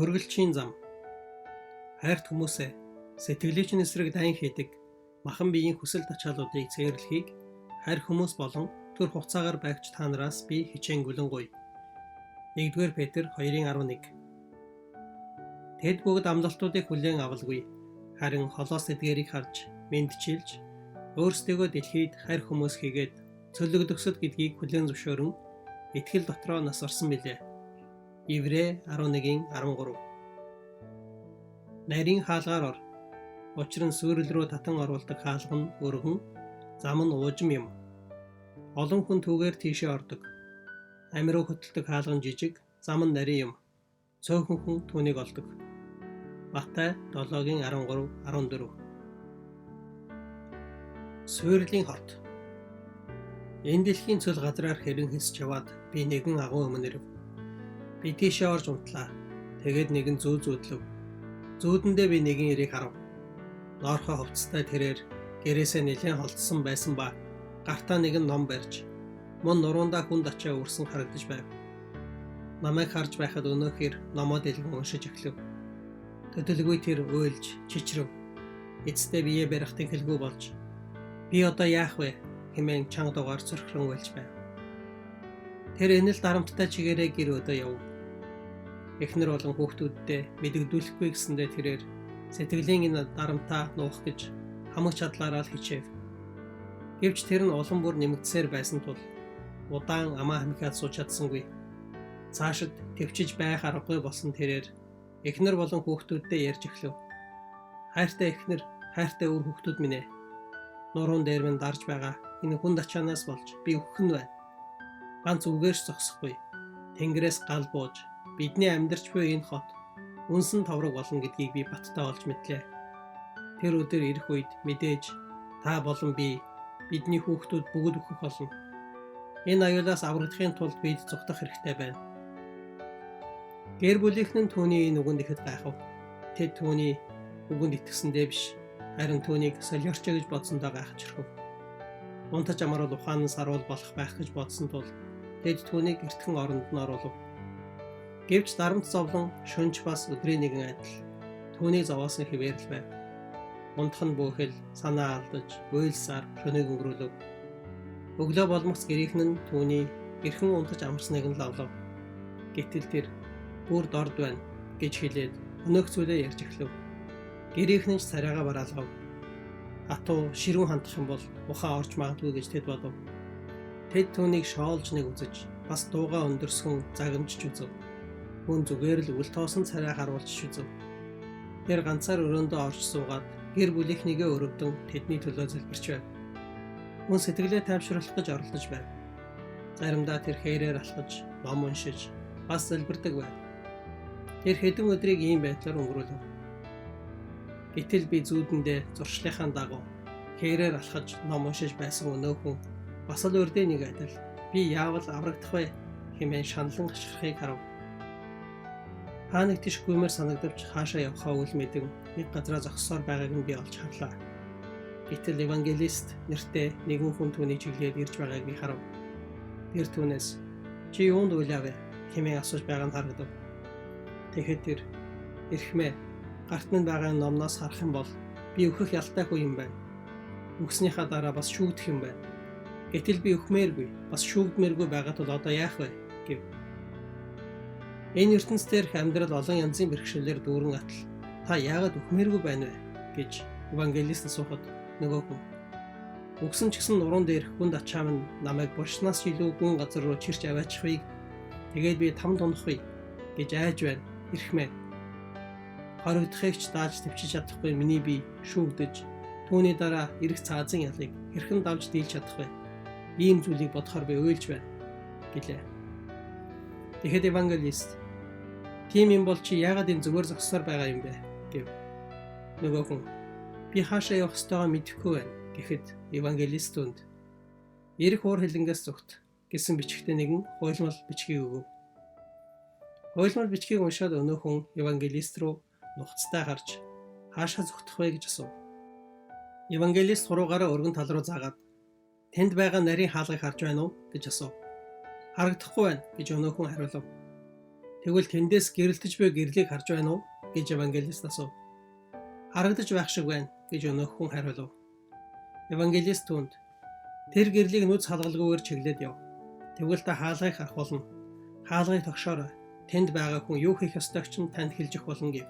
Мөргөлчийн зам. Хайрт хүмүүсээ, сэтгэлийн эсрэг дайн хийдэг махан биеийн хүсэл тачаалуудыг цээрлэхийг харь хүмүүс болон төр хугацаагаар байгч та нараас би хичээнгүлэн гуйя. 1-р Петр 2:11. Тэд бүгд амлалтуудыг хүлээн авалгүй. Харин холоос тэдгээрийг харж, мэндчилж, өөрсдийгөө дэлхийд харь хүмүүс хийгээд цөлөгдөхсөд гэдгийг хүлээн зөвшөөрөн итгэл дотроо нас орсон билээ. Еврей 11:13. Нарийн хаалгаар ор. Учир нь сүйрэл рүү татан оруулдаг хаалга нь өргөн, зам нь уужим юм. Олон хүн түүгээр тийшээ ордог. Ами руу хөтөлдөг хаалга нь жижиг, зам нь нарийн юм. Цөөхөн хүн түүнийг олдог. Матай 7:13 14. Сүйрэлийн хот. Энэ дэлхийн цөл газраар хэрэн хэсч яваад би нэгэн агуй өмнө ирэв. Би тийшээ орж унтлаа. Тэгээд нэгэн зүү зүүдлэв. Зүүдэндээ би нэгэн эрийг харав. Ноорхой хувцастай тэрээр гэрээсээ нэлээн холдсон байсан ба гартаа нэгэн ном барьж мөн нуруундаа хүнд ачаа үрсэн харагдаж байв. Намайг харж байхад өнөөх эр номоо дэлгэн уншиж эхлэв. Төдөлгүй тэр уйлж чичрэв. Эцэстээ бие барих тэнхэлгүй болж би одоо яах вэ хэмээн чанга дугаар цөрхрөн уйлж байв. Тэр энэл дарамттай чигээрээ гэр өдөө яв. Эхнэр болон хүүхдүүддээ мэдэгдүүлэхгүй гэсэндээ тэрээр сэтгэлийн энэ дарамтаа нуух гэж хамаг чадлаараа л хичээв. Гэвч тэр нь улам бүр нэмэгдсээр байсан тул удаан амаа хамхиад сууж чадсангүй. Цаашид тэвчиж байх аргагүй болсон тэрээр эхнэр болон хүүхдүүддээ ярьж эхлэв. Хайртай эхнэр, хайртай үр хүүхдүүд минь ээ. Нуруун дээр минь дарж байгаа энэ хүнд ачаанаас болж би үхэх нь байна. Ганц үгээрч зогсохгүй. Тэнгэрээс гал бууж бидний амьдарч буй энэ хот үнсэн товрог болно гэдгийг би баттай олж мэдлээ. Тэр өдөр ирэх үед мэдээж та болон би, бидний хүүхдүүд бүгд үхэх болно. Энэ аюулаас аврагдахын тулд бид зугтах хэрэгтэй байна. Гэр бүлийнх нь түүний энэ үгэнд ихэд гайхав. Тэд түүний үгэнд итгэсэндээ биш, харин түүнийг солиорчоо гэж бодсондоо гайхаж орхив. Унтаж амарвал ухаан нь саруул болох байх гэж бодсон тул тэд түүнийг эртхэн оронд нь оруулав. Гэвч дарамт зовлон шөнөж бас өдрийн нэгэн адил түүнийг зовоосон хэвээр л байв. Унтах нь бөөхөл санаа алдаж, уйлсаар шөнийг өнгөрүүлэв. Өглөө болмогц гэрийнхэн нь түүний эрхэн унтаж амарсныг нь лавлав. Гэтэл тэр бүр дорд байна гэж хэлээд өнөөх зүйлээ ярьж эхлэв. Гэрийнхэн нь ч царайгаа бараалгав. Хатуу ширүүн хандах юм бол ухаан орж магадгүй гэж тэд бодов. Тэд түүнийг шоолж нэг үзэж, бас дуугаа өндөрсгөн загамжиж үзэв. Мөн зүгээр л үл тоосон царай харуулж үзэв. Тэр ганцаар өрөөндөө орж суугаад гэр бүлийнхнийгээ өрөвдөн тэдний төлөө залбирч байв. Мөн сэтгэлээ тайвшруулах гэж оролдож байв. Заримдаа тэр хээрээр алхаж, ном уншиж, бас залбирдаг байв. Тэр хэдэн өдрийг ийм байдлаар өнгөрүүлэв. Гэтэл би зүүдэндээ зуршлынхаа дагуу хээрээр алхаж ном уншиж байсан өнөөхөн бас л урдын нэг адил би яавал аврагдах вэ хэмээн шаналан хашгирахыг харав. Хаа нэг тийш гүймээр санагдавч хаашаа явахаа үл мэдэн нэг газраа зогссоор байгааг нь би олж харлаа. Гэтэл евангелист нэртэй нэгэн хүн түүний чиглэлээр ирж байгааг би харав. Тэр түүнээс чи юунд уйлаа вэ хэмээн асууж байгаа нь харагдав. Тэгэхэд тэр эрхмээ гарт минь байгаа номноос харах юм бол би өөхөх ялтай хүн юм байна. Үхснийхаа дараа бас шүүгдэх юм байна. Гэтэл би үхмээргүй, бас шүүгдмээргүй байгаа тул одоо яах вэ гэв. Энэ ертөнц дээрх амьдрал олон янзын бэрхшээлээр дүүрэн атал та яагаад үхмээргүй байна вэ гэж евангелист асуухад нөгөө хүн үхсэн ч гэсэн нуруунд дээрх хүнд ачаа минь намайг булшнаас илүү гүн газар руу чирч аваачихвыг тэгээд би тамд унахгүй гэж айж байна эрхмээ. Хоригдохыг ч дааж тэвчиж чадахгүй миний бие шүүгдэж түүний дараа ирэх цаазын ялыг хэрхэн давж дийлж чадах вэ? Ийм зүйлийг бодохоор би уйлж байна гэлээ. Тэгэхэд евангелист тийм юм бол чи яагаад энэ зүгээр зогссоор байгаа юм бэ гэв. Нөгөө хүн би хаашаа явах ёстойгоо мэдэхгүй байна гэхэд евангелист түнд ирэх уур хилэнгээс зүгт гэсэн бичгтээ нэгэн хуйлмал бичгийг өгөв. Хуйлмал бичгийг уншаад өнөө хүн евангелист руу нухацтай харж хаашаа зүгтэх вэ гэж асуув. Евангелист хуруугаараа өргөн тал руу заагаад тэнд байгаа нарийн хаалгыг харж байна уу гэж асуув. Харагдахгүй байна гэж өнөө хүн хариулав. Тэгвэл тэндээс гэрэлтэж буй гэрлийг харж байна уу гэж евангелист асуув. Харагдаж байх шиг байна гэж өнөөх хүн хариулав. Евангелист түүнд тэр гэрлийг нүд салгалгүйгээр чиглээд яв. Тэгвэл та хаалгыг харах болно. Хаалгыг тогшоорой. Тэнд байгаа хүн юу хийх ёстойг чинь танд хэлж өгөх болно гэв.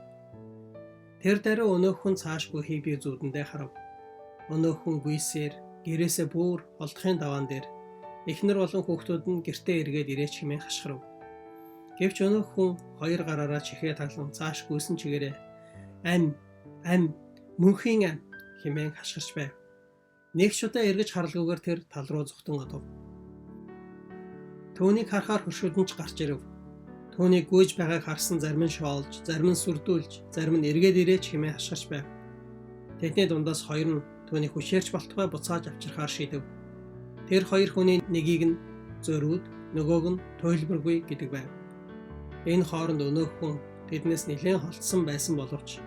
Тэр даруй өнөөх хүн цааш гүйхийг би зүүдэндээ харав. Өнөөх хүн гүйсээр гэрээсээ бүр олдохын даваан дээр эхнэр болон хүүхдүүд нь гэртээ эргээд ирээч хэмээн хашгирав. Гэвч өнөөх хүн хоёр гараараа чихээ таглан цааш гүйсэн чигээрээ ам ам мөнхийн ам хэмээн хашгирч байв. Нэг ч удаа эргэж харалгүйгээр тэр тал руу зүхтэн одов. Түүнийг харахаар хөршүүд нь ч гарч ирэв. Түүнийг гүйж байгааг харсан зарим нь шоолж, зарим нь сүрдүүлж, зарим нь эргээд ирээч хэмээн хашгирч байв. Тэдний дундаас хоёр нь түүнийг хүчээрч болтугай буцааж авчрахаар шийдэв. Тэр хоёр хүний нэгийг нь зөрүүд, нөгөөг нь туйлбаргүй гэдэг байв. Энэ хооронд өнөөх хүн тэднээс нэлээн холдсон байсан боловч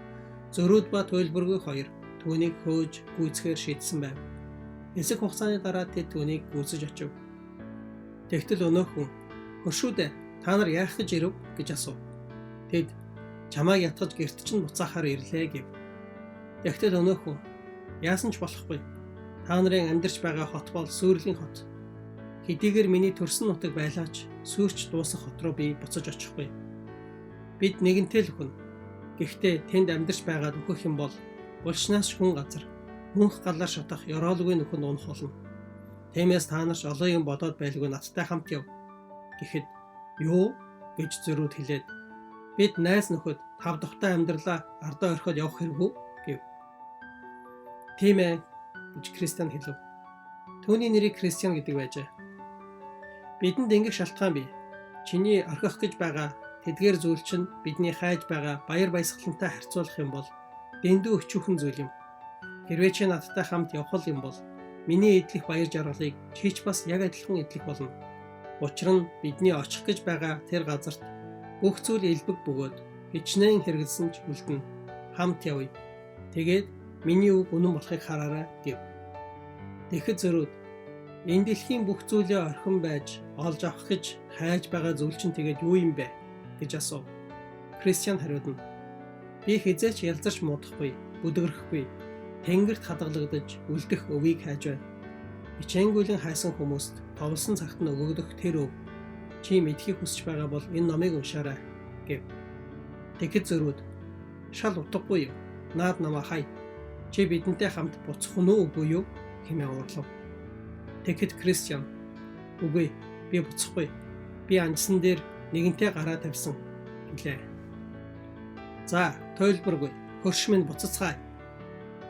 зөрүүд ба туйлбаргүй хоёр түүнийг хөөж гүйцэхээр шийдсэн байв. Хэсэг хугацааны дараа тэд түүнийг гүйцэж очив. Тэгтэл өнөөх хүн хөршүүдээ та нар яах гэж ирэв гэж асуув. Тэд чамайг ятгаж гэрт чинь буцаахаар ирлээ гэв. Тэгтэл өнөөх хүн яасан ч болохгүй. Та нарын амьдарч байгаа хот бол сүрлийн хот. Хэдийгээр миний төрсөн нутаг байлаач сүрч дуусах хот руу би буцаж очихгүй. Бид нэгэнтэй л хүн. Гэхдээ тэнд амьдарч байгаад үхэх юм бол булшнаас хүн газар мөнх галаар шатах ёроолгүй нөхөнд унах болно. Тиймээс та нар ч олон юм бодоод байлгүй надтай хамт яв. Гэхэд юу гэж зөрүүд хэлээд бид найз нөхөд тав дахьтай амьдралаа ардаа орхиод явах хэрэггүй гэв. Тийм ээ гэж Кристиан хэлв. Түүний нэрийг Кристиан гэдэг байжээ. Бидэнд ингэх шалтгаан бий. Чиний орхих гэж байгаа тэдгээр зүйл чинь бидний хайж байгаа баяр баясгалантай харьцуулах юм бол дэндүү өчүүхэн зүйл юм. Хэрвээ чи надтай хамт явах юм бол миний эдлэх баяр жаргалыг чи ч бас яг адилхан эдлэх болно. Учир нь бидний очих гэж байгаа тэр газарт бүх зүйл элбэг бөгөөд хичнээн хэрэгэлсэн ч үлдэнэ. Хамт явъя. Тэгээд миний үг үнэн болохыг хараарай гэв. Тэгэхэд зөрүүд энэ дэлхийн бүх зүйлээ орхин байж олж авах гэж хайж байгаа зүйл чинь тэгээд юу юм бэ гэж асуув. Кристиан хариудна. Би хэзээ ч ялзарч муудахгүй, бүдгэрхгүй, тэнгэрт хадгалагдаж үлдэх өвийг хайж байна. Хичээнгүйлэн хайсан хүмүүст товлсон цагт нь өгөгдөх тэр өв. Чи мэдэхийг хүсэж байгаа бол энэ номыг уншаарай гэв. Тэгэхэд зөрүүд шал утгагүй юм. Наад намаа хай. Чи бидэнтэй хамт буцах нь уу үгүй юу хэмээн уурлав. Тэгэхэд Кристиан үгүй би буцахгүй. Би анжсан дээр нэгэнтээ гараа тавьсан гэлээ. За, туйлбаргүй хөрш минь буцацгаая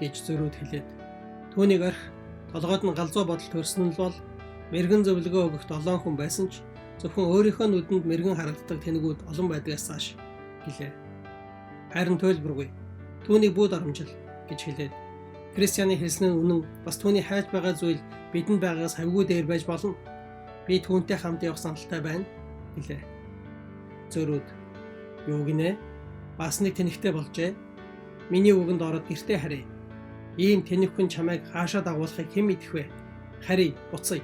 гэж зөрүүд хэлээд түүнийг орхи толгойд нь галзуу бодол төрсөн нь бол мэргэн зөвлөгөө өгөх 7 хүн байсан ч зөвхөн өөрийнхөө нүдэнд мэргэн харагддаг тэнэгүүд олон байдгаас цааш гэлээ. Харин туйлбаргүй түүнийг бүүд оромжил гэж хэлээд Кристианы хэлсэн нь үнэн бас түүний хайж байгаа зүйл бидэнд байгаагаас хавьгүй дээр байж болно. Би түүнтэй хамт явах саналтай байна гэлээ. Зөрүүд юу гинэ? Бас нэг тэнэгтэй болжээ. Миний үгэнд ороод гэртээ харъя. Ийм тэнэг хүн чамайг хаашаа дагуулахыг хэн мэдэх вэ? Харъя, буцъя.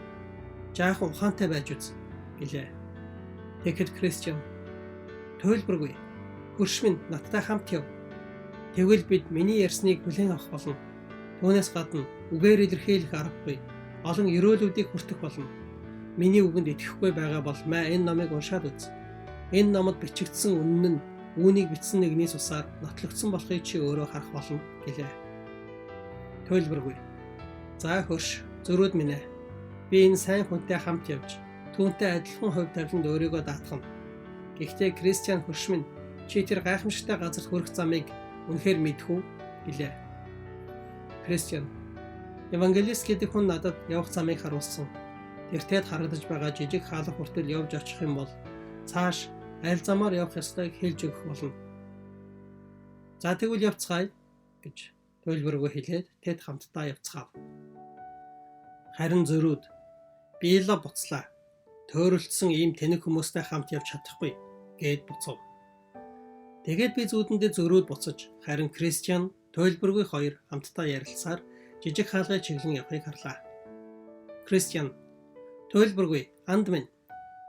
Жаахан ухаантай байж үз гэлээ. Тэгэхэд Кристиан туйлбаргүй. Хөрш минь надтай хамт яв. Тэгвэл бид миний ярьсныг хүлээн авах болно. Түүнээс гадна үгээр илэрхийлэх аргагүй. Олон ерөөлүүдийг хүртэх болно. Миний үгэнд итгэхгүй байгаа бол маа энэ номыг уншаад үз. Энэ номод бичигдсэн үнэн нь үүнийг бичсэн нэгний цусаар нотлогдсон болохыг чи өөрөө харах болно гэлээ. Туйлбаргүй. За хөрш, зөрүүд минь ээ. Би энэ сайн хүнтэй хамт явж түүнтэй адилхан хувь тавиланд өөрийгөө даатгана. Гэхдээ Кристиан хөрш минь чи тэр гайхамшигтай газарт хүрэх замыг үнэхээр мэдэх үү гэлээ. Кристиан Евангелист гэдэг хүн надад явах замыг харуулсан. Тэртээд харагдаж байгаа жижиг хаалга хүртэл явж очих юм бол цааш аль замаар явах ёстойг хэлж өгөх болно. За тэгвэл явцгаая гэж туйлбаргүй хэлээд тэд хамтдаа явцгаав. Харин зөрүүд би л буцлаа. Төөрөлдсөн ийм тэнэг хүмүүстэй хамт явж чадахгүй гээд буцав. Тэгээд би зүүдэндээ зөрүүд буцаж харин Кристиан туйлбаргүй хоёр хамтдаа ярилцсаар жижиг хаалгыг чиглэн явахыг харлаа. Кристиан туйлбаргүй анд минь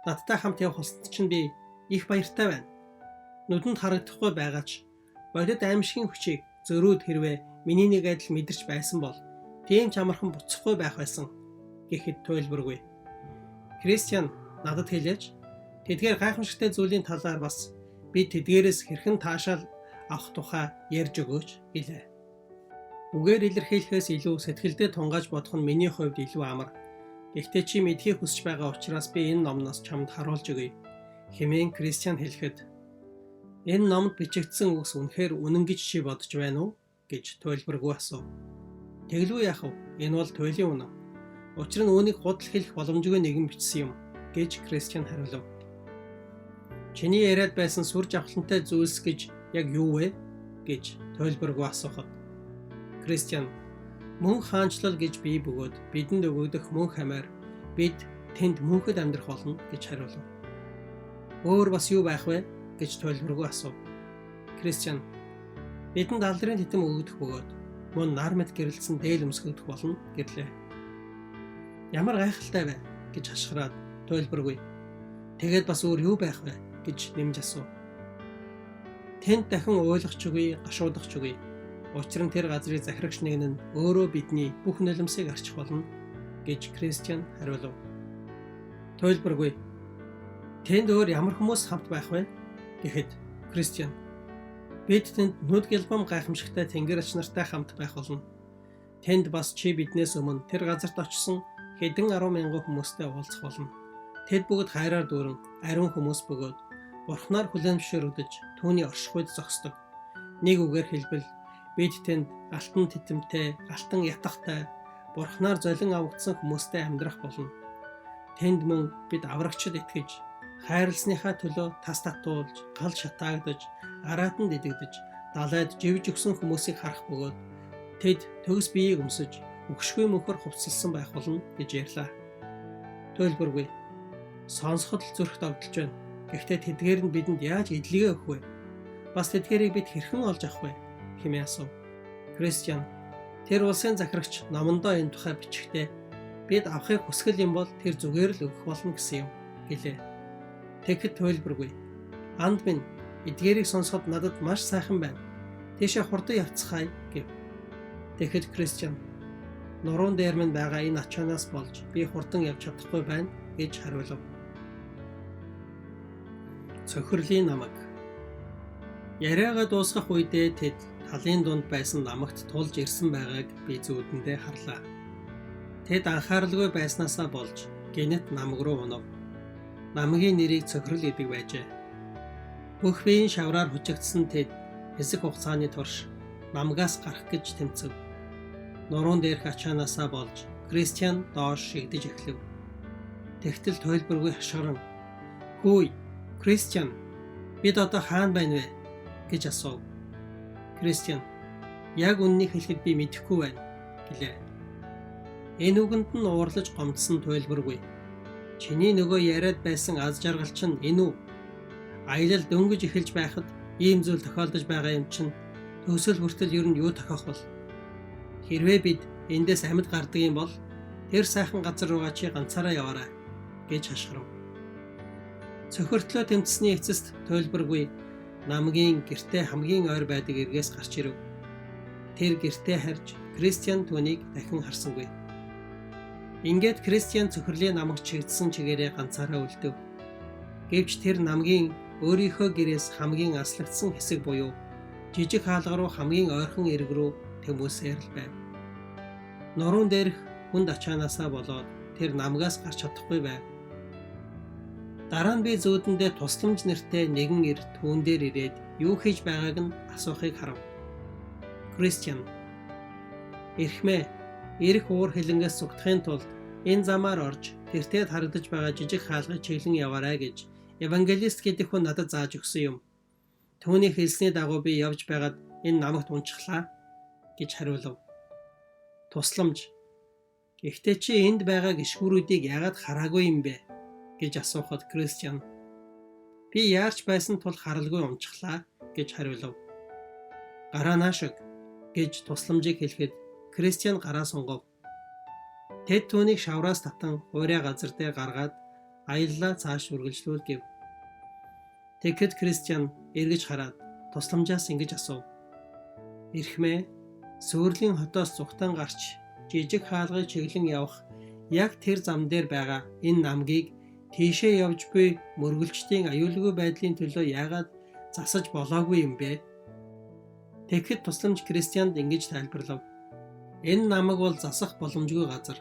надтай хамт явах болсон чинь би их баяртай байна. Нүдэнд харагдахгүй байгаа ч бодит аимшигын хүчийг зөрүүд хэрвээ миний нэг адил мэдэрч байсан бол тийм ч амархан буцахгүй байх байсан гэхэд туйлбаргүй. Кристиан надад хэлээч, тэдгээр гайхамшигтай зүйлийн талаар бас би тэдгээрээс хэрхэн таашаал авах тухай ярьж өгөөч гэлээ. Үгээр илэрхийлэхээс илүү сэтгэлдээ тунгааж бодох нь миний хувьд илүү амар. Гэхдээ чи мэдэхийг хүсэж байгаа учраас би энэ номноос чамд харуулж өгье хэмээн Кристиан хэлэхэд, энэ номд бичигдсэн үгс үнэхээр үнэн гэж чи бодож байна уу гэж туйлбаргүй асуув. Тэгэлгүй яах вэ? Энэ бол туйлын үнэн. Учир нь үүнийг худал хэлэх боломжгүй нэгэн бичсэн юм гэж Кристиан хариулав. Чиний яриад байсан сүр жавхлантай зүйлс гэж яг юу вэ гэж туйлбаргүй асуухад, Кристиан мөнх хаанчлал гэж бий бөгөөд бидэнд өгөгдөх мөнх амиар бид тэнд мөнхөд амьдрах болно гэж хариулав. Өөр бас юу байх вэ гэж туйлбаргүй асуув. Кристиан бидэнд алдрын титэм өгөгдөх бөгөөд мөн нар мэт гэрэлтсэн дээл өмсгөгдөх болно гэрлээ. Ямар гайхалтай вэ гэж хашгираад туйлбаргүй. Тэгээд бас өөр юу байх вэ гэж нэмж асуув. Тэнд дахин уйлах ч үгүй, гашуудах ч үгүй. Учир нь тэр газрыг захирагч нэг нь өөрөө бидний бүх нулимсыг арчих болно гэж Кристиан хариулав. Туйлбаргүй. Тэнд өөр ямар хүмүүс хамт байх вэ гэхэд Кристиан бид тэнд нүд гэлбам гайхамшигтай тэнгэр ач нартай хамт байх болно. Тэнд бас чи биднээс өмнө тэр газарт очисон хэдэн 10,000 хүмүүстэй уулзах болно. Тэд бүгд хайраар дүүрэн ариун хүмүүс бөгөөд Бурхнаар хүлээн зөвшөөрөгдөж түүний оршихуйд зогсдог. Нэг үгээр хэлбэл бид тэнд алтан титэмтэй, алтан ятгатай, Бурхнаар золин авагдсан хүмүүстэй амьдрах болно. Тэнд мөн бид аврагчид итгэж, хайрласныхаа төлөө тас татуулж, гал шатаагдаж, араатанд идэгдэж, далайд живж өгсөн хүмүүсийг харах бөгөөд тэд төгс биеийг өмсөж, үхшгүй мөнхөр хувцасласан байх болно гэж ярьлаа. Туйлбаргүй. Сонсоход л зүрх догдолж байна. Гэхдээ тэдгээр нь бидэнд яаж эдлэгээ өгөх вэ? Бас тэдгээрийг бид хэрхэн олж авах вэ? Хэмээн асуув. Кристиан тэр улсын захирагч номондоо энэ тухай бичихдээ бид авахыг хүсгэл юм бол тэр зүгээр л өгөх болно гэсэн юм гэлээ. Тэгэхэд туйлбаргүй. Анд минь эдгээрийг сонсоход надад маш сайхан байна. Тийшээ хурдан явцгаая гэв. Тэгэхэд Кристиан нуруун дээр минь байгаа энэ ачаанаас болж би хурдан явж чадахгүй байна гэж хариулав. Цохирлын намаг. Яриагаа дуусгах үедээ тэд талын дунд байсан намагт тулж ирсэн байгааг би зүүдэндээ харлаа. Тэд анхааралгүй байснаасаа болж гэнэт намаг руу унав. Намгийн нэрийг цохирол гэдэг байжээ. Бүх биеийн шавраар хучигдсан тэд хэсэг хугацааны турш намгаас гарах гэж тэмцэв. Нуруун дээрх ачаанаасаа болж Кристиан доош шигдэж эхлэв. Тэгтэл туйлбаргүй хашгиран "Хөөе, Кристиан, бид одоо хаана байна вэ?" гэж асуув. Кристиан яг үнэнийг хэлэхэд би мэдэхгүй байна гэлээ. Энэ үгэнд нь уурлаж гомдсон туйлбаргүй. Чиний нөгөө яриад байсан аз жаргал чинь энэ үү? Аялал дөнгөж эхэлж байхад ийм зүйл тохиолдож байгаа юм чинь төгсгөл хүртэл ер нь юу тохиох бол? Хэрвээ бид эндээс амьд гардаг юм бол тэр сайхан газар руугаа чи ганцаараа яваарай гэж хашгирав. Цохиртлоо тэмцсэний эцэст туйлбаргүй намгийн гэртээ хамгийн ойр байдаг эргээс гарч ирэв. Тэр гэртээ харж Кристиан түүнийг дахин харсангүй. Ингээд Кристиан цохирлын намагт чигдсэн чигээрээ ганцаараа үлдэв. Гэвч тэр намгийн өөрийнхөө гэрээс хамгийн аслагдсан хэсэг буюу жижиг хаалга руу хамгийн ойрхон эрэг рүү тэмүүлсээр л байв. Нуруун дээрх хүнд ачаанаасаа болоод тэр намгаас гарч чадахгүй байв. Дараа нь би зүүдэндээ тусламж нэртэй нэгэн эр түүн дээр ирээд юу хийж байгааг нь асуухыг харав. Кристиан "Эрхмээ, эрх уур хилэнгээс зугтахын тулд энэ замаар орж тэртээд харагдаж байгаа жижиг хаалгыг чиглэн яваарай гэж евангелист гэдэг хүн надад зааж өгсөн юм. Түүний хэлсний дагуу би явж байгаад энэ намагт унчихлаа" гэж хариулав. Тусламж "Гэхдээ чи энд байгаа гишгүүрүүдийг яагаад хараагүй юм бэ?" гэж асуухад Кристиан "Би яарч байсан тул харалгүй унчихлаа" гэж хариулав. "Гараа нааш өг" гэж тусламжийг хэлэхэд Кристиан гараа сунгав. Тэд түүнийг шавраас татан хуурай газар дээр гаргаад аяллаа цааш үргэлжлүүл гэв. Тэгэхэд Кристиан эргэж хараад тусламжаас ингэж асуув. Эрхмээ, Сүрлийн хотоос зүхтан гарч жижиг хаалгыг чиглэн явах яг тэр зам дээр байгаа энэ намгийг тийшээ явж буй мөргөлчдийн аюулгүй байдлын төлөө яагаад засаж болоогүй юм бэ? Тэгэхэд тусламж Кристианд ингэж тайлбарлав. Энэ намаг бол засах боломжгүй газар.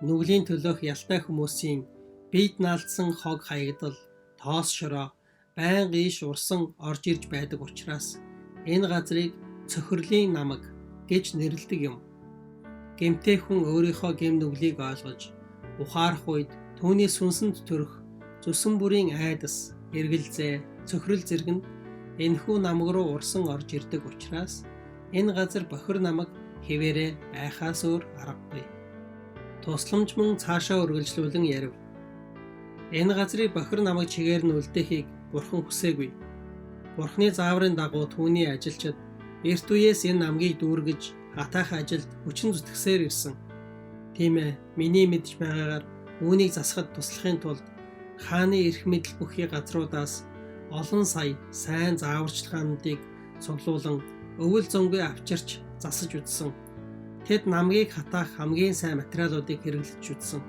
Нүглийн төлөөх ялтай хүмүүсийн биед наалдсан хог хаягдал, тоос шороо, байнга ийш урсан орж ирж байдаг учраас энэ газрыг цөхрөлийн намаг гэж нэрлэдэг юм. Гэмтэй хүн өөрийнхөө гэм нүглийг ойлгож ухаарах үед түүний сүнсэнд төрөх зүсэн бүрийн айдас, эргэлзээ, цөхрөл зэрэг нь энэхүү намаг руу урсан орж ирдэг учраас энэ газар бохир намаг хэвээрээ байхаас өөр аргагүй. Тусламж мөн цаашаа үргэлжлүүлэн ярив. Энэ газрыг бохир намаг чигээр нь үлдээхийг Бурхан хүсээгүй. Бурханы зааврын дагуу түүний ажилчид эрт үеэс энэ намгийг дүүргэж хатаах ажилд хүчин зүтгэсээр ирсэн. Тийм ээ, миний мэдж байгаагаар үүнийг засахад туслахын тулд хааны эрх мэдэл бүхий газруудаас олон сая сайн зааварчилгаануудыг цуглуулан өвөл зунгүй авчирч засаж үзсэн. Тэд намгийг хатаах хамгийн сайн материалуудыг хэрэглэж үзсэн.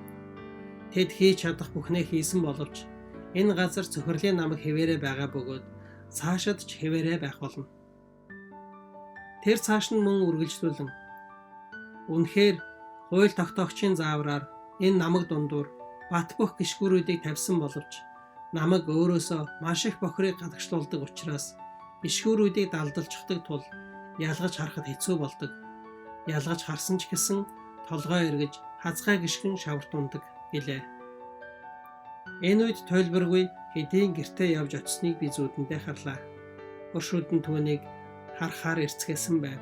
Тэд хийж чадах бүхнээ хийсэн боловч энэ газар цөхрөлийн намаг хэвээрээ байгаа бөгөөд цаашид ч хэвээрээ байх болно. Тэр цааш нь мөн үргэлжлүүлэн үнэхээр хууль тогтоогчийн заавраар энэ намаг дундуур бат бөх гишгүүрүүдийг тавьсан боловч намаг өөрөөсөө маш их бохирыг гадагшлуулдаг учраас гишгүүрүүдийг далдалчихдаг тул ялгаж харахад хэцүү болдог. Ялгаж харсан ч гэсэн толгой эргэж хазгай гишгэн шаварт ундаг гэлээ. Энэ үед туйлбаргүй хэдийн гэртээ явж очсныг би зүүдэндээ харлаа. Өршүүд нь түүнийг харахаар эрцгээсэн байв.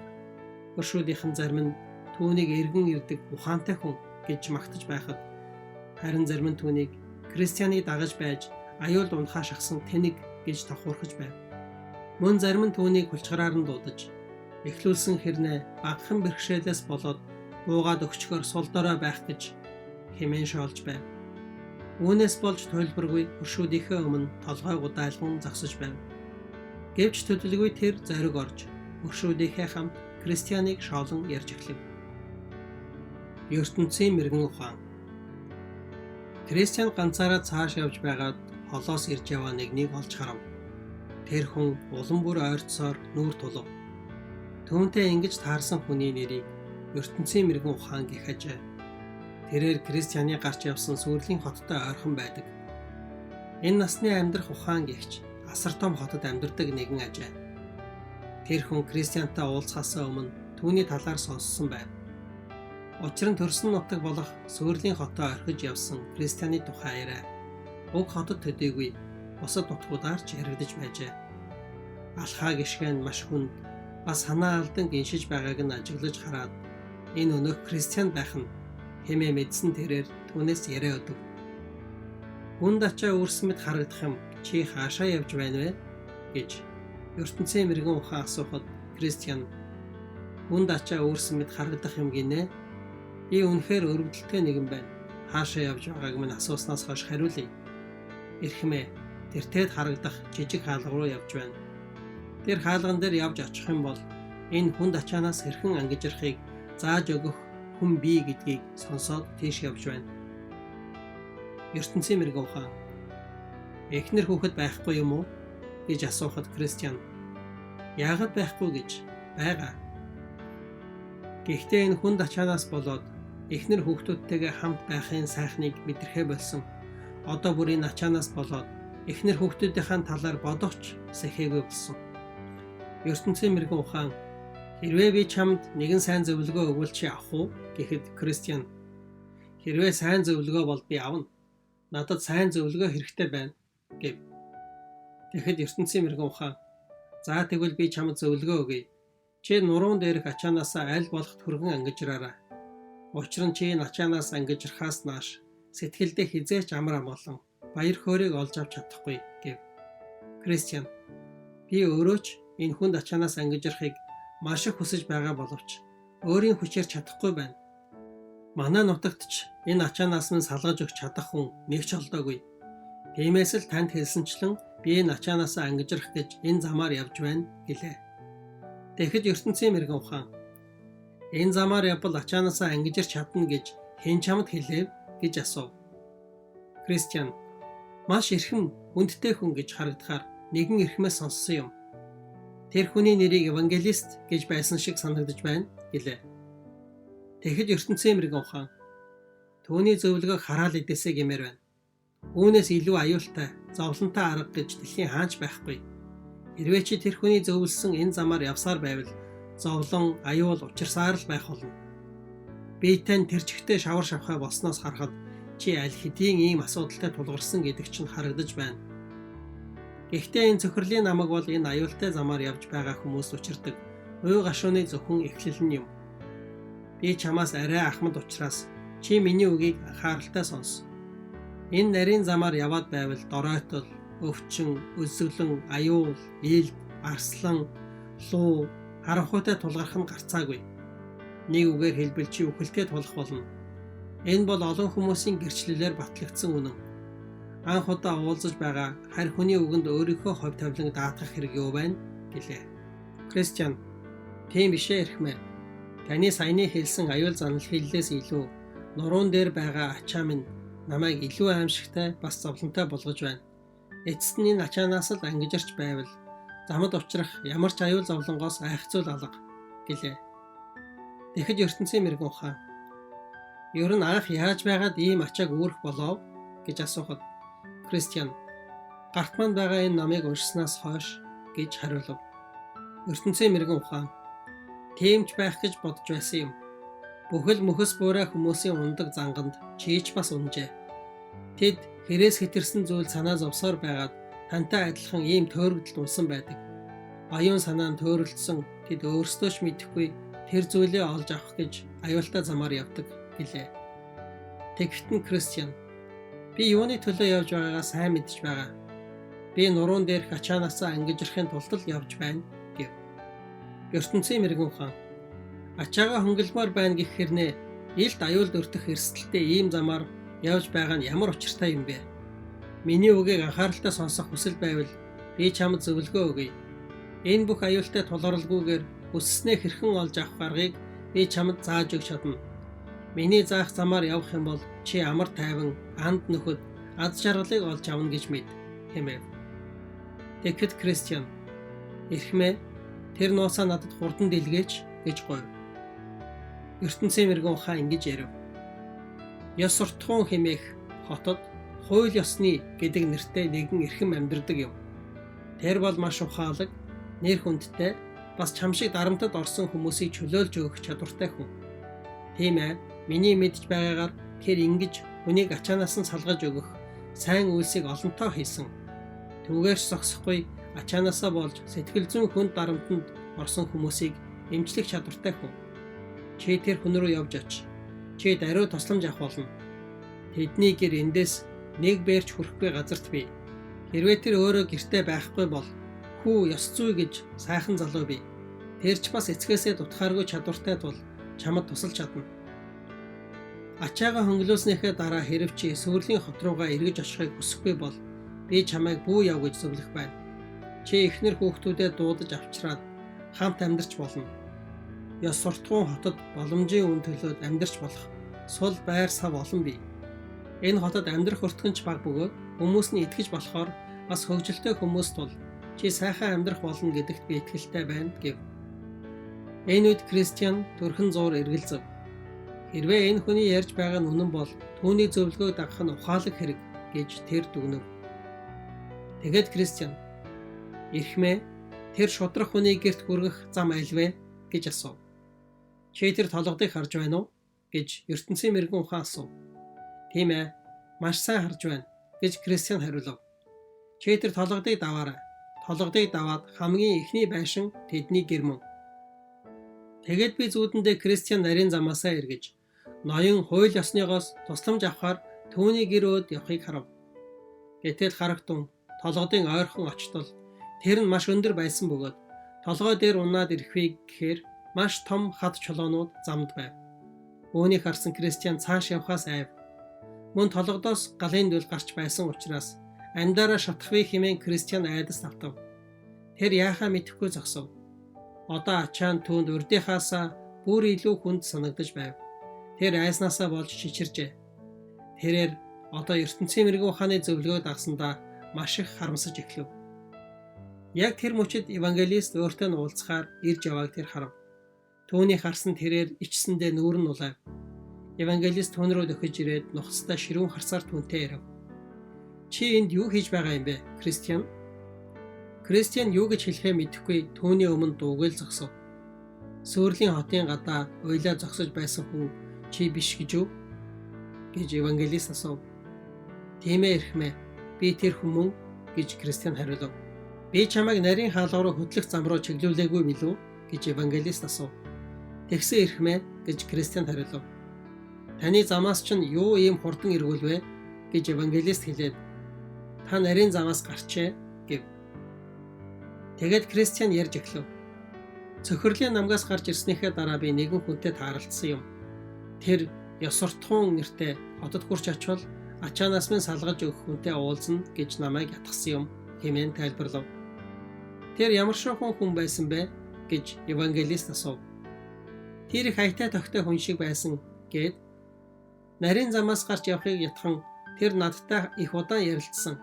Өршүүдийнхэн зарим нь түүнийг эргэн ирдэг ухаантай хүн гэж магтаж байхад харин зарим нь түүнийг Кристианыг дагаж байж аюулд унахаа шахсан тэнэг гэж тохуурхаж байв. Мөн зарим нь түүнийг хулчгараар нь дуудаж эхлүүлсэн хэрнээ багахан бэрхшээлээс болоод буугаад өгчгөр сул дорой байх гэж хэмээн шоолж байв. Үүнээс болж туйлбаргүй өршүүдийнхээ өмнө толгой гудайлган зогсож байв. Гэвч төдөлгүй тэр зориг орж өршүүдийнхээ хамт Кристианыг шоолон ярьж эхлэв. ертөнцийн мэргэн ухаан. Кристиан ганцаараа цааш явж байгаад холоос ирж яваа нэгнийг олж харав. Тэр хүн улам бүр ойртсоор нүүр тулав. Түүнтэй ингэж таарсан хүний нэрийг ертөнцийн мэргэн ухаан гэх ажээ. Тэрээр Кристианы гарч явсан сүрлийн хоттой ойрхон байдаг. Энэ насны амьдрах ухаан гихч асар том хотод амьдардаг нэгэн ажээ. Тэр хүн Кристиантай уулзахаас өмнө түүний талаар сонссон байв. Учир нь төрсөн нутаг болох сүрлийн хотоо орхиж явсан Кристианы тухай яриа уг хотод төдийгүй бусад нутгуудаар ч яригдаж байжээ. Алхаа гишгэн маш хүнд бас санаа алдан гиншиж байгааг нь ажиглаж хараад энэ өнөөх Кристиан байх нь хэмээ мэдсэн тэрээр түүнээс яриа өдөв. Хүнд ачаа үүрсэн мэт харагдах юм, чи хаашаа явж байна вэ гэж ертөнцийн мэргэн ухаан асуухад Кристиан хүнд ачаа үүрсэн мэт харагдах юм гинэ. Би үнэхээр өрөвдөлттэй нэгэн байна. Хаашаа явж байгааг минь асууснаас хойш хариулъя. Эрхмээ, тэртээд харагдах жижиг хаалга руу явж байна. Тэр хаалган дээр явж очих юм бол энэ хүнд ачаанаас хэрхэн ангижрахыг зааж өгөх хүн бий гэдгийг сонсоод тийш явж байна. Ертөнцийн мэргэн ухаан эхнэр хүүхэд байхгүй юм уу гэж асуухад Кристиан яагаад байхгүй гэж байгаа. Гэхдээ энэ хүнд ачаанаас болоод эхнэр хүүхдүүдтэйгээ хамт байхын сайхныг мэдрэхээ болсон. Одоо бүр энэ ачаанаас болоод эхнэр хүүхдүүдийнхээ талаар бодох ч сэхээгүй болсон. Ертөнцийн мэргэн ухаан хэрвээ би чамд нэгэн сайн зөвлөгөө өгвөл чи авах уу гэхэд Кристиан хэрвээ сайн зөвлөгөө бол би авна. Надад сайн зөвлөгөө хэрэгтэй байна гэв. Тэгэхэд ертөнцийн мэргэн ухаан за тэгвэл би чамд зөвлөгөө өгье. Чи нуруун дээрх ачаанаасаа аль болох түргэн ангижраарай. Учир нь чи энэ ачаанаас ангижрахаас нааш сэтгэлдээ хэзээ ч амар амгалан баяр хөөрийг олж авч чадахгүй гэв. Кристиан би өөрөө ч энэ хүнд ачаанаас ангижрахыг маш их хүсэж байгаа боловч өөрийн хүчээр чадахгүй байна. Манай нутагт ч энэ ачаанаас минь салгаж өгч чадах хүн нэг ч олдоогүй. Тиймээс л танд хэлсэнчлэн Би энэ ачаанаасаа ангижрах гэж энэ замаар явж байна гэлээ. Тэгэхэд ертөнцийн мэргэн ухаан энэ замаар явбал ачаанаасаа ангижирч чадна гэж хэн чамд хэлэв гэж асуув. Кристиан маш эрхэм хүндтэй хүн гэж харагдахаар нэгэн эрхмээс сонссон юм. Тэр хүний нэрийг евангелист гэж байсан шиг санагдаж байна гэлээ. Тэгэхэд ертөнцийн мэргэн ухаан түүний зөвлөгөөг хараал идээсэй гэмээр байна. Үүнээс илүү аюултай, зовлонтой арга гэж дэлхийн хаач байхгүй. Хэрвээ чи тэр хүний зөвлөсөн энэ замаар явсаар байвал зовлон, аюул учирсаар л байх болно. Би тань тэр чигтээ шавар шавхай болсноос харахад чи аль хэдийн ийм асуудалтай тулгарсан гэдэг чинь харагдаж байна. Гэхдээ энэ цөхрөлийн намаг бол энэ аюултай замаар явж байгаа хүмүүст учирдаг уй гашууны зөвхөн эхлэл нь юм. Би чамаас арай ахмад учраас чи миний үгийг анхааралтай сонс. Энэ нарийн замаар яваад байвал доройтол, өвчин, өлсгөлөн, аюул, илд, арслан, луу, харанхуйтай тулгарх нь гарцаагүй. Нэг үгээр хэлбэл чи үхэлтэй тулах болно. Энэ бол олон хүмүүсийн гэрчлэлээр батлагдсан үнэн. Анх удаа уулзаж байгаа харь хүний үгэнд өөрийнхөө хувь тавилан даатгах хэрэг юу байна гэлээ. Кристиан тийм биш ээ эрхмээ. Таны саяны хэлсэн аюул занал хэллээс илүү нуруун дээр байгаа ачаа минь намайг илүү аимшигтай бас зовлонтой болгож байна. Эцэст нь энэ ачаанаас л ангижирч байвал замад учрах ямар ч аюул зовлонгоос айх зүйл алга гэлээ. Тэгэхэд ертөнцийн мэргэн ухаан ер нь анх яаж байгаад ийм ачааг үүрэх болов гэж асуухад Кристиан гарт манд байгаа энэ номыг уншсанаас хойш гэж хариулав. Ертөнцийн мэргэн ухаан тийм ч байх гэж бодож байсан юм. Бүхэл мөхөс буурай хүмүүсийн унадаг занганд чи ч бас унжээ. Тэд хэрээс хэтэрсэн зүйл санаа зовсоор байгаад тантай адилхан ийм төөрөгдөлд унсан байдаг. Оюун санаа нь төөрөлдсөн тэд өөрсдөө ч мэдэхгүй тэр зүйлээ олж авах гэж аюултай замаар явдаг гэлээ. Тэгэхэд нь Кристиан би юуны төлөө явж байгаагаа сайн мэдэж байгаа. Би нуруун дээрх ачаанаасаа ангижрахын тулд л явж байна гэв. ертөнцийн мэргэн ухаан ачаагаа хөнгөлмөр байна гэх хэрнээ илт аюулд өртөх эрсдэлтэй ийм замаар явж байгаа нь ямар учиртай юм бэ? Миний үгийг анхааралтай сонсох хүсэл байвал би чамд зөвлөгөө өгье. Энэ бүх аюултай тулгаралгүйгээр хүсснээ хэрхэн олж авах аргыг би чамд зааж өгч чадна. Миний заах замаар явах юм бол чи амар тайван, анд нөхөд аз жаргалыг олж авна гэж мэд хэмээв. Тэгэхэд Кристиан эрхмээ тэр нуусаа надад хурдан дэлгээч гэж гуйв. Ертөнцийн мэргэн ухаан ингэж ярив. Ёс суртахуун хэмээх хотод хууль ёсны гэдэг нэртэй нэгэн эрхэм амьдардаг юм. Тэр бол маш ухаалаг, нэр хүндтэй, бас чам шиг дарамтад орсон хүмүүсийг чөлөөлж өгөх чадвартай хүн. Тийм ээ, миний мэдж байгаагаар тэр ингэж хүнийг ачаанаас нь салгаж өгөх сайн үйлсийг олонтоо хийсэн. Түүгээр ч зогсохгүй ачаанаасаа болж сэтгэл зүйн хүнд дарамтанд орсон хүмүүсийг эмчлэх чадвартай хүн. Чи тэр хүн рүү явж оч. Чи даруй тусламж авах болно. Тэдний гэр эндээс нэг бээрч хүрэхгүй газарт бий. Хэрвээ тэр өөрөө гэртээ байхгүй бол хүү ёс зүй гэж сайхан залуу бий. Тэр ч бас эцгээсээ дутахааргүй чадвартай тул чамд тусалж чадна. Ачаагаа хөнгөлүүлснийхээ дараа хэрв чи сүрлийн хот руугаа эргэж очихыг хүсэхгүй бол би чамайг бүү яв гэж зөвлөх байна. Чи эхнэр хүүхдүүдэд дуудаж авчраад хамт амьдарч болно. Ёс суртахуун хотод боломжийн үн төлөөд амьдарч болох сул байр сав олон бий. Энэ хотод амьдрах өртгөн ч бага бөгөөд хүмүүс нь итгэж болохоор бас хөгжилтэй хүмүүс тул чи сайхан амьдрах болно гэдэгт би итгэлтэй байна гэв. Энэ үед Кристиан төрхөн зуур эргэлзэв. Хэрвээ энэ хүний ярьж байгаа нь үнэн бол түүний зөвлөгөөг дагах нь ухаалаг хэрэг гэж тэр дүгнэв. Тэгээд Кристиан эрхмээ тэр шудрах хүний гэрт хүргэх зам аль вэ гэж асуув. Чи тэр толгодыг харж байна уу гэж ертөнцийн мэргэн ухаан асуув. Тийм ээ, маш сайн харж байна гэж Кристиан хариулав. Чи тэр толгодыг даваарай. Толгодыг даваад хамгийн эхний байшин тэдний гэр мөн. Тэгээд би зүүдэндээ Кристиан нарийн замаасаа эргэж ноён хууль ёсныгоос тусламж авахар түүний гэр өөд явахыг харав. Гэтэл харагтун толгодын ойрхон очтол тэр нь маш өндөр байсан бөгөөд толгой дээр унаад ирэхвээ гэхээр маш том хад чулуунууд замд байв. Үүнийг харсан Кристиан цааш явхаас айв. Мөн толгодоос галын дүл гарч байсан учраас Амьдаараа шатах вэ хэмээн Кристиан айдас автав. Тэр яахаа мэдэхгүй зогсов. Одоо ачаа нь түүнд урдынхаасаа бүр илүү хүнд санагдаж байв. Тэр айснаасаа болж чичиржээ. Тэрээр одоо ертөнцийн мэргэн ухааны зөвлөгөө дагсандаа маш их харамсаж эхлэв. Яг тэр мөчид евангелист өөртөө нь уулзахаар ирж явааг тэр харав. Түүний харсан тэрээр ичсэндээ нүүр нь улайв. Евангелист түүн рүү дөхөж ирээд нухацтай ширүүн харсаар түүнтэй ярив. "Чи энд юу хийж байгаа юм бэ, Кристиан?" Кристиан юу гэж хэлэхээ мэдэхгүй түүний өмнө дуугүй л зогсов. "Сүрлийн хотын гадаа уйлаа зогсож байсан хүн чи биш гэж үү?" гэж евангелист асуув. "Тийм ээ, эрхмээ. Би тэр хүн мөн" гэж Кристиан хариулав. "Би чамайг нарийн хаалга руу хөтлөх зам руу чиглүүлээгүй билүү?" гэж евангелист асуув. "Тэгсэн, эрхмээ" гэж Кристиан хариулав. "Таны замаас чинь юу ийм хурдан эргүүлвэ?" гэж евангелист хэлээд, "Та нарийн замаас гарчээ" гэв. Тэгээд Кристиан ярьж эхлэв. "Цөхрөлийн намгаас гарч ирснийхээ дараа би нэгэн хүнтэй тааралдсан юм. Тэр ёс суртахуун нэртэй хотод хүрч очвол ачаанаас минь салгаж өгөх хүнтэй уулзна гэж намайг ятгасан юм" хэмээн тайлбарлав. "Тэр ямар шуухан хүн байсан бэ?" гэж евангелист асуув. "Тэр их аятай тохтой хүн шиг байсан" гээд нарийн замаас гарч явахыг ятган тэр надтай их удаан ярилцсан.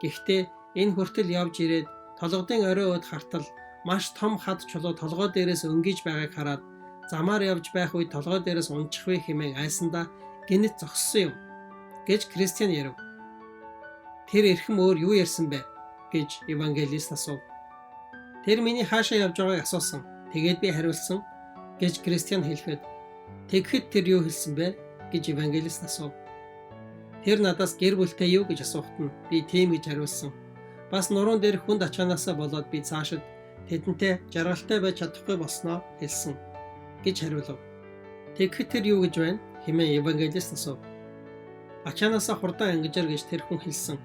Гэхдээ энэ хүртэл явж ирээд толгодын орой ууд хартал маш том хад чулуу толгой дээрээс өнгийж байгааг хараад замаар явж байх үед толгой дээрээс уначих вэ хэмээн айсандаа гэнэт зогссон юм" гэж Кристиан ярив. "Тэр эрхэм өөр юу ярьсан бэ?" гэж евангелист асуув. "Тэр миний хаашаа явж байгааг асуусан. Тэгээд би хариулсан" гэж Кристиан хэлэхэд, "Тэгэхэд тэр юу хэлсэн бэ?" гэж евангелист асуув. "Тэр надаас гэр бүлтэй юу гэж асуухад нь би тийм гэж хариулсан. Бас нуруун дээр хүнд ачаанаасаа болоод би цаашид тэдэнтэй жаргалтай байж чадахгүй болсноо хэлсэн" гэж хариулав. "Тэгэхэд тэр юу гэж байна?" хэмээн евангелист асуув. "Ачаанаасаа хурдан ангижир гэж тэр хүн хэлсэн.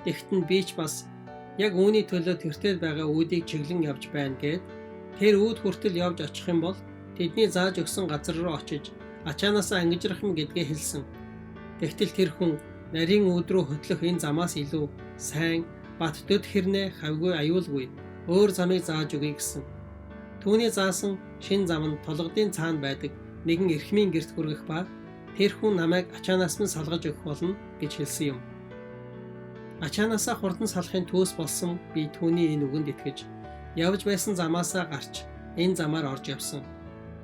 Тэгтэл нь би ч бас яг үүний төлөө тэртээ байгаа үүдийг чиглэн явж байна гээд тэр үүд хүртэл явж очих юм бол тэдний зааж өгсөн газар руу очиж ачаанаасаа ангижрах юм гэдгээ хэлсэн. Тэгтэл тэр хүн нарийн үүд рүү хөтлөх энэ замаас илүү сайн бат дөд хэрнээ хавьгүй аюулгүй өөр замыг зааж өгье гэсэн. Түүний заасан шинэ зам нь толгодын цаана байдаг нэгэн эрхмийн гэрт хүргэх ба тэр хүн намайг ачаанаас минь салгаж өгөх болно гэж хэлсэн юм. Ачаанаасаа хурдан салахын төс болсон би түүний энэ үгэнд итгэж явж байсан замаасаа гарч энэ замаар орж явсан.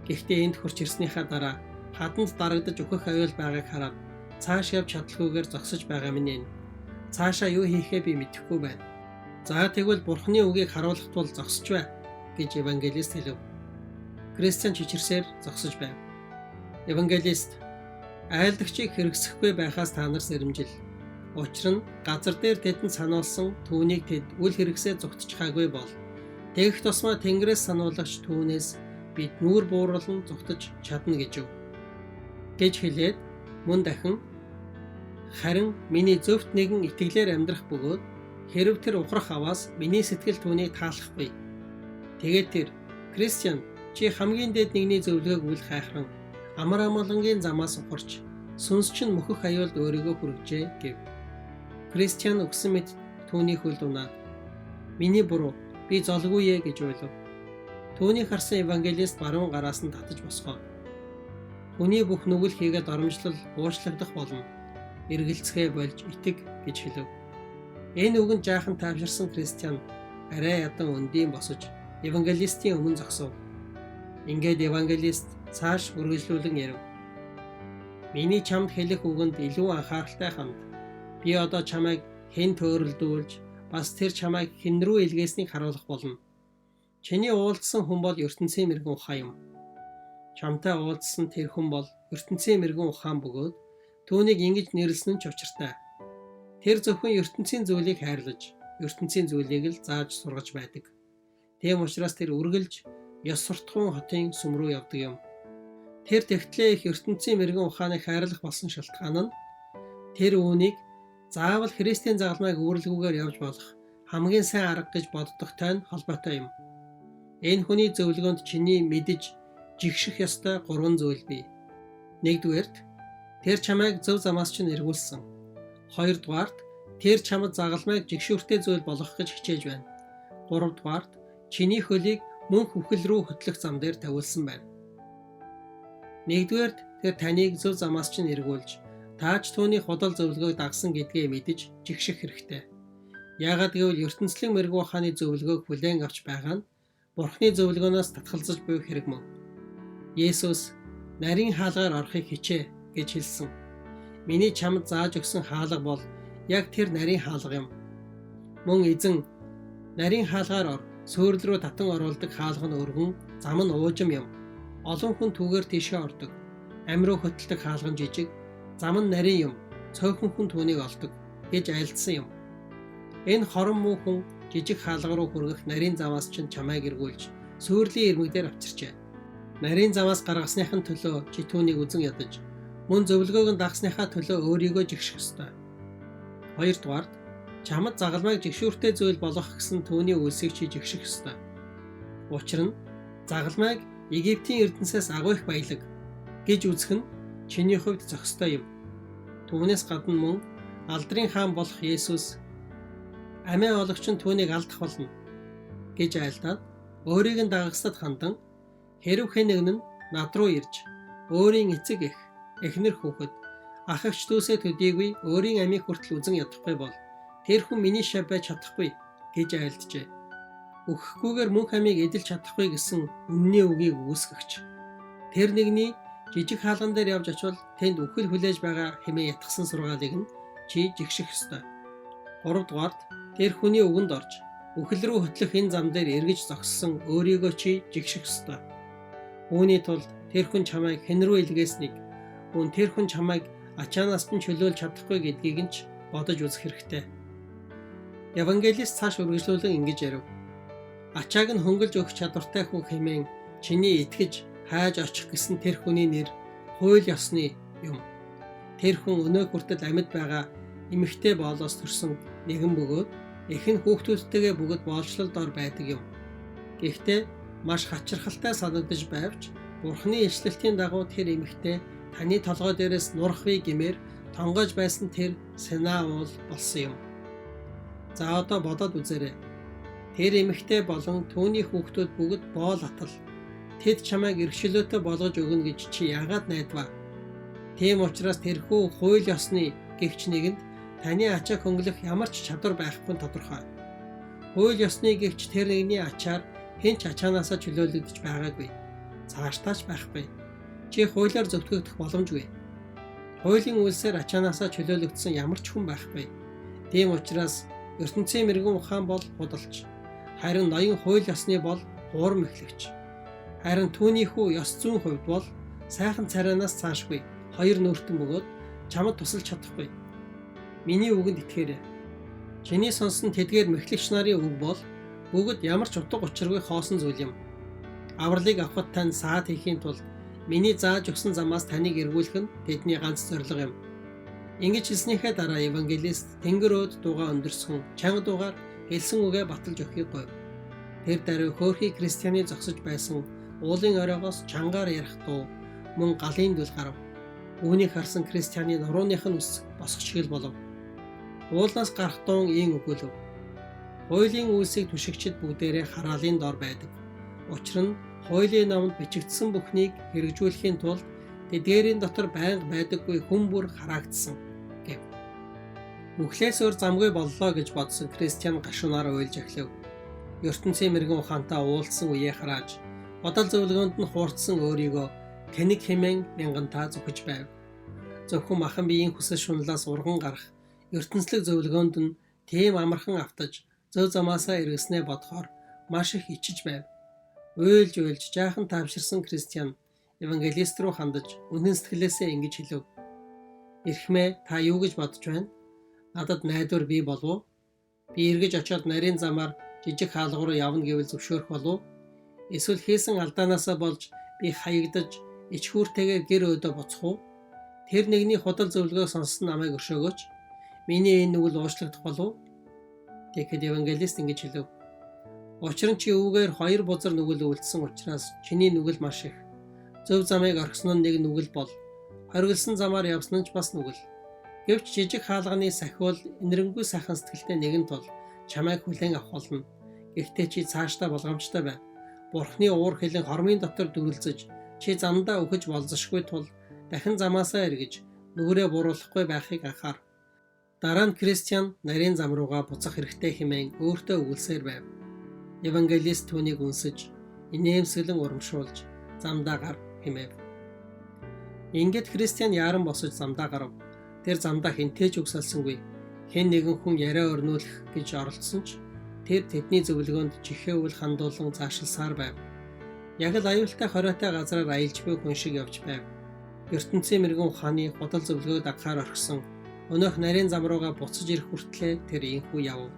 Гэхдээ энд хүрч ирснийхаа дараа хаданд дарагдаж үхэх аюул байгааг хараад цааш явж чадалгүйгээр зогсож байгаа минь энэ. Цаашаа юу хийхээ би мэдэхгүй байна." "За, тэгвэл Бурхны үгийг харуулах тул зогсож бай" гэж евангелист хэлэв. Кристиан чичирсээр зогсож байв. Евангелист: "Айлдагчийг хэрэгсэхгүй байхаас та нар сэрэмжил. Учир нь газар дээр тэдэнд сануулсан түүнийг тэд үл хэрэгсээ зугтчихаагүй бол тэгэх тусмаа Тэнгэрээс сануулагч түүнээс бид нүүр бууруулан зугтаж чадна гэж юу" гэж хэлээд мөн дахин: "Харин миний зөвхт нэгэн итгэлээр амьдрах бөгөөд хэрэв тэр ухрах аваас миний сэтгэл түүнийг таалахгүй." Тэгээд тэр: "Кристиан, чи хамгийн дээд нэгний зөвлөгөөг үл хайхран амар амгалангийн замаас ухарч сүнс чинь мөхөх аюулд өөрийгөө хүргэжээ" гэв. Кристиан үхсэн мэт түүний хөлд унаад, "Миний буруу, би золгүй ээ" гэж уйлав. Түүнийг харсан евангелист баруун гараас нь татаж босгоод: "Хүний бүх нүгэл хийгээд доромжлол уучлагдах болно. Эргэлзэхээ болж итэг" гэж хэлэв. Энэ үгэнд жаахан тайвширсан Кристиан арай ядан өндийн босож евангелистийн өмнө зогсов. Ингээд евангелист цааш үргэлжлүүлэн ярив. "Миний чамд хэлэх үгэнд илүү анхааралтай ханд. Би одоо чамайг хэн төөрөлдүүлж бас тэр чамайг хэн рүү илгээснийг харуулах болно. Чиний уулзсан хүн бол ертөнцийн мэргэн ухаан юм. Чамтай уулзсан тэр хүн бол ертөнцийн мэргэн ухаан бөгөөд түүнийг ингэж нэрлэсэн нь ч учиртай. Тэр зөвхөн ертөнцийн зүйлийг хайрлаж, ертөнцийн зүйлийг л зааж сургаж байдаг. Тийм учраас тэр үргэлж ёс суртахуун хотын сүм рүү явдаг юм. Тэр тэгтлээ их ертөнцийн мэргэн ухааныг хайрлах болсон шалтгаан нь тэр үүнийг заавал Христийн загалмайг үүрлгүйгээр явж болох хамгийн сайн арга гэж боддогтой нь холбоотой юм. Энэ хүний зөвлөгөөнд чиний мэдэж жигших ёстой гурван зүйл бий. Нэгдүгээрт, тэр чамайг зөв замаас чинь эргүүлсэн. Хоёрдугаарт, Тэр чамд загалмайг жигшүүртэй зүйл болгох гэж хичээж байна. Гуравдугаарт чиний хөлийг мөнх үхэл рүү хөтлөх зам дээр тавиулсан байна. Нэгдүгээрт тэр таныг зөв замаас чинь эргүүлж, тааж түүний худал зөвлөгөөг дагасан гэдгээ мэдэж жигших хэрэгтэй. Яагаад гэвэл ертөнцийн мэргэн ухааны зөвлөгөөг хүлээн авч байгаа нь Бурхны зөвлөгөөнөөс татгалзаж буй хэрэг мөн. Есүс нарийн хаалгаар орохыг хичээ гэж хэлсэн. Миний чамд зааж өгсөн хаалга бол яг тэр нарийн хаалга юм. Мөн эзэн нарийн хаалгаар ор, суурил рүү татан оруулдаг хаалга нь өргөн, зам нь уужим юм. Олон хүн түүгээр тийшээ ордог. Ам руу хөтэлдэг хаалга нь жижиг, зам нь нарийн юм. Цөөхөн хүн түүнийг олдог гэж айлдсан юм. Энэ хорон муу хүн жижиг хаалга руу хүргэх нарийн замаас чинь чамайг эргүүлж суурлийн ирмэг дээр авчирчээ. Нарийн замаас гаргасныхын төлөө чи түүнийг үзен ядаж, мөн зөвлөгөөг нь дагасныхаа төлөө өөрийгөө жигших ёстой. Хоёрдугаарт чамд загалмайг жигшүүртэй зүйл болгох гэсэн түүний үйлсийг чи жигших ёстой. Учир нь загалмайг Египтийн эрдэнсээс агуу их баялаг гэж үзэх нь чиний хувьд зохистой юм. Түүнээс гадна мөн алдрын хаан болох Есүс амиа ологч нь түүнийг алдах болно гэж айлдаад өөрийг нь дагагсад хандан хэрв хэн нэг нь над руу ирж өөрийн эцэг эх, эхнэр хүүхэд, ах эгч дүүсээ төдийгүй өөрийн амийг хүртэл үзен ядахгүй бол тэр хүн миний шав байж чадахгүй гэж айлджээ. Үхэхгүйгээр мөнх амийг эдэлж чадахгүй гэсэн үнэний үгийг үүсгэгч. Тэр нэгний жижиг хаалган дээр явж очивол тэнд үхэл хүлээж байгаа хэмээн ятгсан сургаалыг нь чи жигших ёстой. Гуравдугаарт тэр хүний үгэнд орж үхэл рүү хөтлөх энэ зам дээр эргэж зогссон өөрийгөө чи жигших ёстой. Үүний тулд тэр хүн чамайг хэн рүү илгээснийг, мөн тэр хүн чамайг ачаанаас нь чөлөөлж чадахгүй гэдгийг нь ч бодож үзэх хэрэгтэй. Евангелист цааш үргэлжлүүлэн ингэж ярив. Ачааг нь хөнгөлж өгөх чадвартай хүн хэмээн чиний итгэж хайж очих гэсэн тэр хүний нэр хууль ёсны юм. Тэр хүн өнөө хүртэл амьд байгаа эмэгтэй боолоос төрсөн нэгэн бөгөөд эх нь хүүхдүүдтэйгээ бүгд боолчлол дор байдаг юм. Гэхдээ маш хачирхалтай санагдаж байвч Бурхны ишлэлтийн дагуу тэр эмэгтэй таны толгой дээрээс нурах вэ гэмээр тонгойж байсан тэр Сина уул болсон юм. За одоо бодоод үзээрэй. Тэр эмэгтэй болон түүний хүүхдүүд бүгд боол атал. Тэд чамайг эрхчлөөтэй болгож өгнө гэж чи яагаад найдваа? Тийм учраас тэрхүү хууль ёсны гэгч нэгэнд таны ачааг хөнгөлөх ямар ч чадвар байхгүй нь тодорхой. Хууль ёсны гэгч тэр нэгний ачаар хэн ч ачаанаасаа чөлөөлөгдөж байгаагүй. Цаашдаа ч байхгүй. Чи хуулиар зөвтгөгдөх боломжгүй. Хуулийн үйлсээр ачаанаасаа чөлөөлөгдсөн ямар ч хүн байхгүй. Тийм учраас ертөнцийн мэргэн ухаан бол худалч. Харин ноён хууль ёсны бол хурам эхлэгч. Харин түүний хүү ёс зүйн хувьд бол сайхан царайнаас цаашгүй хоёр нүүртэн бөгөөд чамд тусалж чадахгүй. Миний үгэнд итгээрэй. Чиний сонсон тэдгээр мэхлэгч нарын үг бол бүгд ямар ч утга учиргүй хоосон зүйл юм. Авралыг авахад тань саад хийхийн тулд миний зааж өгсөн замаас таныг эргүүлэх нь тэдний ганц зорилго юм. Ингэж хэлснийхээ дараа евангелист тэнгэр өөд дуугаа өндөрсгөн чанга дуугаар хэлсэн үгээ баталж өгөхийг говь. Тэр даруй хөөрхий христианы зогсож байсан уулын оройгоос чангаар ярих дуу мөн галын дүл гарав. Үүнийг харсан христианы нурууных нь үс босох чиглэл болов. Уулнаас гарах дуун ийм өгүүлэв. Хуулийн үйлсийг түшигчид бүгдээрээ хараалын дор байдаг. Учир нь хуулийн номонд бичигдсэн бүхнийг хэрэгжүүлэхийн тулд тэдгээрийн дотор байнга байдаггүй хүн бүр хараагдсан гэв. Үхлээс өөр замгүй боллоо гэж бодсон Кристиан гашуунаар уйлж эхлэв. Ертөнцийн мэргэн ухаантай уулзсан үеэ харааж, бодол зөвлөгөөнд нь хуурдсан өөрийгөө тэнэг хэмээн мянгантаа зүхэж байв. Зөвхөн махан биеийн хүсэл шуналаас урган гарах ертөнцлөг зөвлөгөөнд нь тийм амархан автаж зөв замаасаа эргэснээ бодохоор маш их ичиж байв. Уйлж уйлж жаахан таавширсан Кристиан евангелист руу хандаж үнэн сэтгэлээсээ ингэж хэлэв. Эрхмээ та юу гэж бодож байна? Надад найдвар бий болов уу? Би эргэж очиод нарийн замаар жижиг хаалга руу явна гэвэл зөвшөөрөх болов уу? Эсвэл хийсэн алдаанаасаа болж би хаягдаж ичхүүртэйгээр гэр өөдөө буцах уу? Тэр нэгний худал зөвлөгөөг сонссон намайг өршөөгөөч. Миний энэ нүгэл уучлагдах болов уу? Тэгэхэд евангелист ингэж хэлэв. Учир нь чи үүгээр хоёр бузар нүгэл үйлдсэн учраас чиний нүгэл маш их. Зөв замыг орхисон нь нэг нүгэл бол хориглосон замаар явсан нь ч бас нүгэл. Гэвч жижиг хаалганы сахиул энэрэнгүй сайхан сэтгэлтэй нэгэн тул чамайг хүлээн авах болно. Гэхдээ чи цаашдаа болгоомжтой бай. Бурхны уур хилэн хормын дотор дүрлзэж чи замдаа үхэж болзошгүй тул дахин замаасаа эргэж нүгээрээ буруулахгүй байхыг анхаар. Дараа нь Кристиан нарийн зам руугаа буцах хэрэгтэй хэмээн өөртөө өгүүлсээр байв. Евангелист түүнийг үнсэж, инээмсэглэн урамшуулж замдаа гар хэмээв. Ингээд Кристиан яаран босож замдаа гарав. Тэр замдаа хэнтэй ч үг салсангүй. Хэн нэгэн хүн яриа өрнүүлэх гэж оролдсон ч тэр тэдний зөвлөгөөнд чихээ үл хандуулан заашилсаар байв. Яг л аюултай хориотой газраар аялж буй хүн шиг явж байв. ертөнцийн мэргэн ухааны худал зөвлөгөөг дагахаар орхисон. Өнөөх нарийн зам руугаа буцаж ирэх хүртлээр тэр ийнхүү явв.